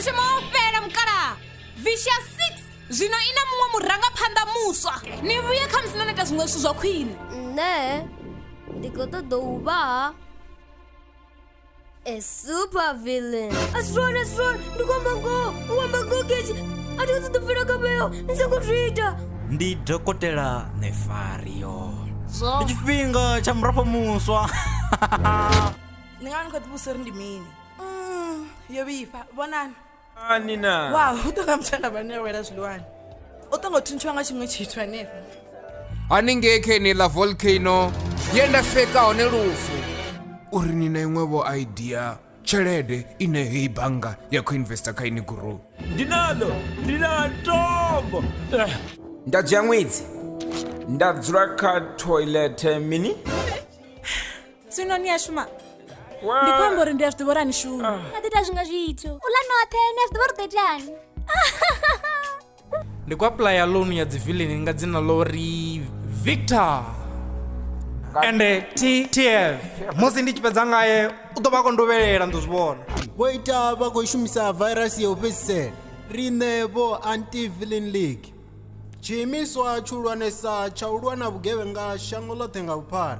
Mushumo wo fhela mukalaha. Vicious 6 zwino i na muṅwe murangaphanḓa muswa. Ni vhuye khamusi no no ita zwiṅwe zwithu zwa khwine. Nṋe ndi khou ṱoḓa u vha a super villain. Asron, Asron, ndi khou amba ngoho, u amba ngoho Keshi. A thi khou ṱoḓa u fhira kha vheo, ni songo zwi ita. Ndi Dokotela Nefario. Zwo. Ndi tshifhinga tsha murafho muswa. Ni nga vha ni khou ḓivhudzisa uri ndi mini. Yo vhifha, vhonani. Ani na. Wow, hu tonga muthu ane a vha ne wela zwiḽiwani. U tonga thuntshiwa nga tshiṅwe tshithu hanefha. Haningei kha yeneiḽa volcano ye nda feka hone lufu. Uri ni na iṅwe-vho idea tshelede ine heyi bannga ya khou investor kha ini guroi. Ndi naḽo, ndi na tombo. Nda dzhia ṅwedzi nda dzula kha toilet mini. Zwino ni a shuma? Ndi khou amba uri ndi a zwi ḓivha uri a ni shumi. A ḓo ita zwiṅwe zwithu. U ḽa noṱhe, ni a zwi ḓivha uri u ḓo itani. Ndi khou apuḽaya loan ya dzi villain nga dzina ḽo uri Victor. Ende TTF. Musi ndi tshi fhedza ngae u ḓo vha a khou nduvhelela ndi zwi vhona. Vho ita vha khou shumisa vairasi ya u fhedzisela. Riṋe vho Anti-Villain League, tshiimiswa tshihulwanesa tsha u lwa na vhugevhenga shango ḽoṱhe nga vhuphara.